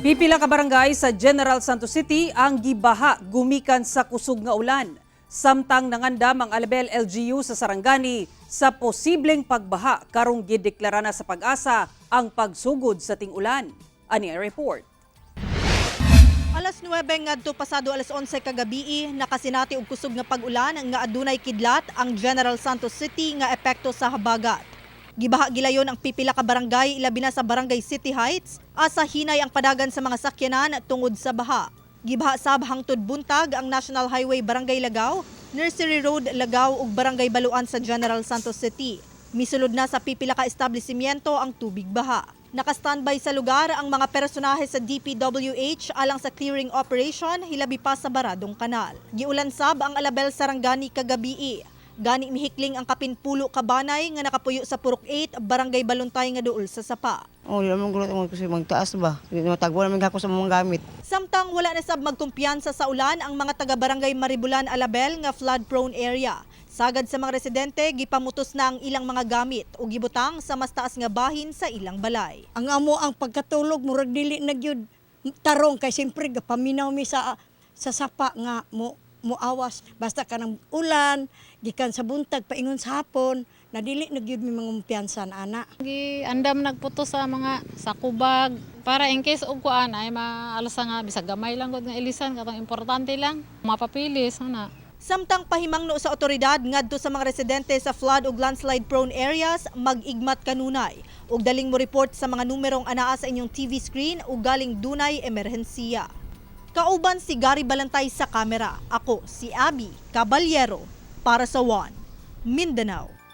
Pipila ka barangay sa General Santos City ang gibaha gumikan sa kusog nga ulan. Samtang nangandam ang Alabel LGU sa Sarangani sa posibleng pagbaha karong gideklara na sa PAGASA ang pagsugod sa ting-ulan. Ani ang report. Alas 9 ngadto pasado alas 11 kagabii, nakasinati og kusog nga pag-ulan nga adunay kidlat ang General Santos City nga epekto sa habagat. Gibaha gilayon ang pipila ka barangay, ilabi na sa Barangay City Heights, asa hinay ang padagan sa mga sakyanan tungod sa baha. Gibaha sab hangtod buntag ang National Highway Barangay Lagao, Nursery Road Lagao ug Barangay Baluan sa General Santos City. Misulod na sa pipila ka establishmento ang tubig baha. Naka-standby sa lugar ang mga personahe sa DPWH alang sa clearing operation, hilabi pa sa baradong kanal. Giulan sab ang Alabel Sarangani kagabii. Gani mihikling ang kapin 10 ka banay nga nakapuyo sa Purok 8, Barangay Baluntay nga duol sa sapa. Oh, di naman gulat mo kasi magtaas ba. Di naman tagbo naman ako sa mga gamit. Samtang wala na sab magkumpiyansa sa ulan ang mga taga-barangay Maribulan, Alabel nga flood-prone area. Sagad sa mga residente, gipamutos na ang ilang mga gamit o gibutang sa mas taas nga bahin sa ilang balay. Ang amo ang pagkatulog, murag dili na gyud tarong kay siyempre gapaminaw mi sa sapa nga mo muawas basta kanang ulan gikan sa buntag paingon sa hapon na dili na gyud mi mangumpiyansa na ana. Gi andam nagputo sa mga sakubag para in case og kuan ay maalsa nga bisag gamay lang gud nga ilisan, katong importante lang mapapilis ana. Samtang pahimangno sa otoridad ngadto sa mga residente sa flood ug landslide prone areas, mag-igmat kanunay ug daling mo report sa mga numerong anaa sa inyong TV screen ug galing dunay emerhensiya. Kauban si Gary Balantay sa kamera. Ako si Abby Caballero para sa One Mindanao.